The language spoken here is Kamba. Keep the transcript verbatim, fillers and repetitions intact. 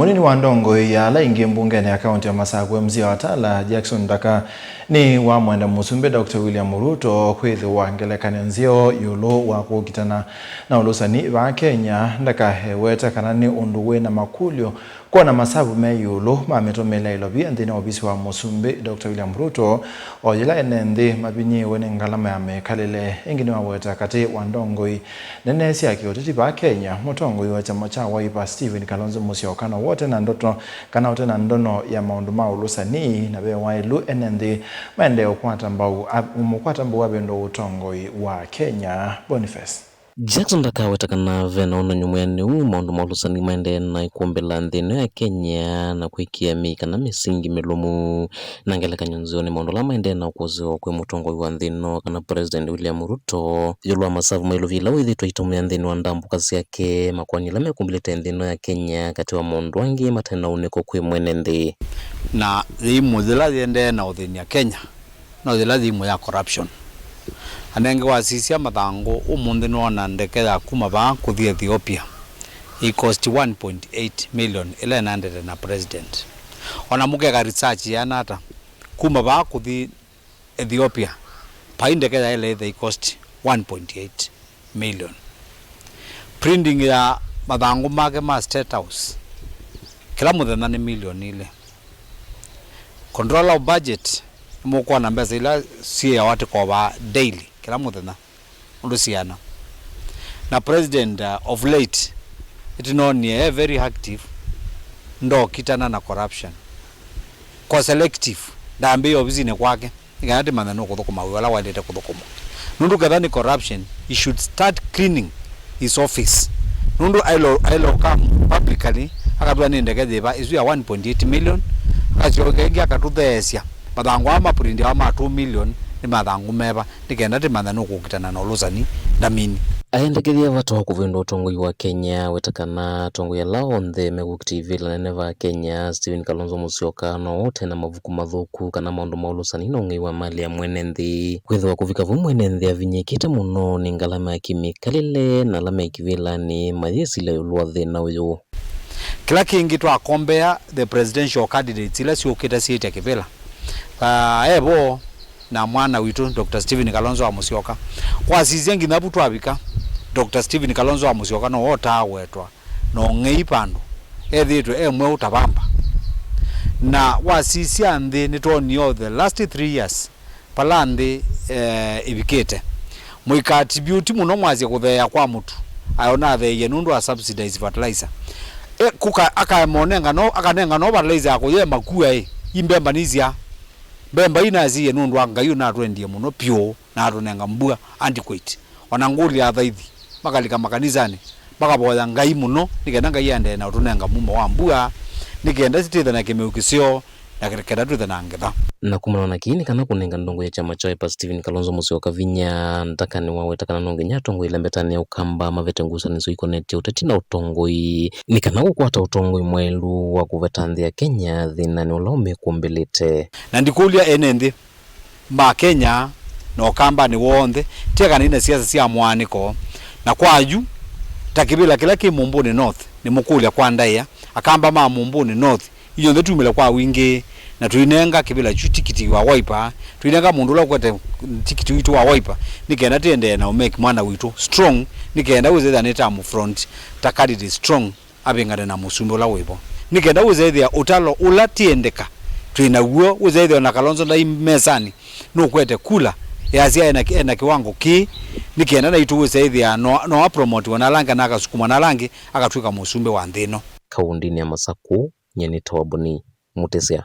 Mũnini wa ndongoi ya ala aingĩ mbungenĩ ya kaũntĩ ya Masaku, M C A wa Tala, Jackson Ndaka, nĩwamwenda Mũsumbĩ Doctor William Ruto kwĩthĩwa ngelekany'o nzeo ĩũlũ wa kũkitana na ũlũsani vaa Kenya. Ndaka eweta kana nĩ ũndũ wĩ na makũlyo kwona masavu me ĩũlũ ma mĩtũmĩle ya ilovia nthĩnĩ wa ovisi wa Mũsumbĩ Doctor William Ruto, o yĩla ene nthĩ mavinyĩĩwe nĩ ngalama ya mĩkalĩle. Ĩngĩ nĩwaweta katĩ wa ndongoi nene sya kĩũteti vaa Kenya, mũtongoi wa kyama kya Wiper Stephen Kalonzo Musyoka no ũte na ndoto kana ũte na ndono ya maũndũ ma ũlũsani, na ve waĩlu ene nthĩ maendee ũkwata mbau, a-, ũmũkwata mbau avĩndũa ũtongoi wa Kenya. Boniface. Jackson ndakaweta kana ve na ũnany'u mwĩanĩu maũndũ ma ũlũsani maendee na ĩkũmbĩla nthĩ ĩno ya Kenya na kwĩkĩa mĩĩ kana mĩsingi mĩlũmu. Na ngelekany'o nzeo nĩ maũndũ ala maendee na ũkũsĩwa kwĩ mũtongoi wa nthĩ ĩno kana President William Ruto ĩũlũ wa masavu ma ilovia ila wĩthĩĩtwe aitũmĩa nthĩnĩ wa ndambũka syake, makoani ala mekumbĩlĩte nthĩ ĩno ya Kenya, katĩ wa maũndũ angĩ mate na ũnĩko kwĩ mwene nthĩ. Na yĩimũ yĩla yĩendee na ũthĩny'a Kenya no yĩla yĩimũ ya corruption. Anenge wasisya mathangũ ũmũnthĩ nĩwona ndeke ya kuma vaa kũthi Ethiopia ĩ cost one point eight million ĩla ĩnaendete na president. Ona mũkeka research yĩana ata, kuma vaa kũthi Ethiopia, vai ndeke yaĩle ĩthe ĩ cost one point eight million. Printing ya mathangũ make ma State House kĩla mũthenya nĩ milioni ilĩ. Controller of budget, nĩmũkwona mbesa ila syĩawa tĩkovaa daily kĩla mũthenya ũndũ siana. Na president, uh, of late, ĩtinonie e very active, ndokitana na corruption. Ko selective, ndambĩĩe ovisinĩ kwake, nĩ kana tĩmanya nũkũthũkũma wĩa ũla waĩlĩte kũthũkũma. Nũndũ ketha nĩ corruption, he should start cleaning his office. Nũndũ aĩlo, aĩlo come publicly, akatw'a nĩ ndeke yĩva ĩsu ya one point eight million, akasyoka ĩngĩ akatũtheesya mathangũ aa maprintiawa ma two million nĩ mathangũ meva, nĩ kenda tĩmanya nũkũkitana na ũlũsani ndamini. Aendekethya vata wa kũvĩndũa ũtongoi wa Kenya, weta kana atongoi ala onthe mekũkita ivĩla nene va Kenya, Stephen Kalonzo Musyoka, no ũte na mavuku mathũku kana maũndũ ma ũlũsani na ũng'ei wa malĩ ya mwene nthĩ. Kwĩthĩwa kũvika vau mwene nthĩ avinyĩĩkĩte mũno nĩ ngalama ya kĩmĩkalĩle na ala me kĩvĩlanĩ mayĩsilya ĩũlũ wa thĩna ũyũ. Kĩla kĩngĩ twakombea the presidential candidates ila syũkĩte syĩtya kĩvĩla, ah, e vo na mwana witũ Doctor Stephen Kalonzo wa Musyoka. Kwasisya nginya vu twavika, Doctor Stephen Kalonzo wa Musyoka no otaa wetwa na ũng'ei vandũ, ethĩĩtwe e mweũ ta vamba. Na wasisya nthĩ nĩtwonie the last three years vala nthĩ, eh, ĩvikĩte. Mũikaattribute mũno mwasye kũtheea kwa mũtu, ayo natheeie nũndũ wa subsidized fertilizer. E, kũka-, akaema ũnenga no, akanenga no fertilizer ya kũyea makua ĩ, i mbemba nisya. Mbemba ii nasyiie nũndũ wa Ngai ũnatwendie mũno pyũ na atũnenga mbua adequate. Ona ngũlya athaithi makalika makanisanĩ makavoya Ngai mũno nĩ kenda Ngai aendee na ũtũnenga mumo wa mbua, nĩ kenda sitwĩthe na kĩmeu kĩseo, na kenda twĩthe na ngetha. Na kumana na kĩĩ nĩ kana kũnenga ndongoi ya kyama kya Wiper Stephen Kalonzo Musyoka vinya, Ndaka nĩwaweta kana no nginya atongoi ala mbetanĩ ya Ũkamba mavete ngusanĩsyo ikonetye ũteti na ũtongoi nĩ kana kũkwata ũtongoi mwaĩlu wa kũveta nthĩ ya Kenya thĩnanĩ ũla ũmĩkũmbĩlĩte. Na ndikũlya ene nthĩ ma Kenya na Ũkambanĩ w'onthe, tĩ kana ina siasa sya mũaanĩko, na kwa yu, ta kĩvĩla kĩla kĩ Mumbuni North, nĩmũkũlya kwa ndaĩa, Akamba ma Mumbuni North, inyonthe tumĩle kwa wingĩ, na tũinenga kĩvĩla kyu tikiti wa Wiper, tũinenga mũndũ ũla ũkwete tikiti witũ wa Wiper, nĩ kenda tĩendee na ũmake mwana witũ strong, nĩ kenda wĩsethĩa nĩ ta mũfront, ta candidate strong. Avĩngane na mũsumbĩ ũla wĩ vo, nĩ kenda wĩsethĩa ũtalo ũla tiendeka twĩ naw'o, wĩsethĩa o na Kalonzo ndai mesanĩ, nũkwete kula, easya ena, ena kĩwango kĩĩ, nĩ kenda naitũ wĩsethĩa no, no apromotiwa na ala angĩ na akasukumwa na ala angĩ akatw'ĩka mũsumbĩ wa nthĩ ĩno. Kaũndĩnĩ ya Masakũ, nyie nĩ Tawaboni Mũtĩsya.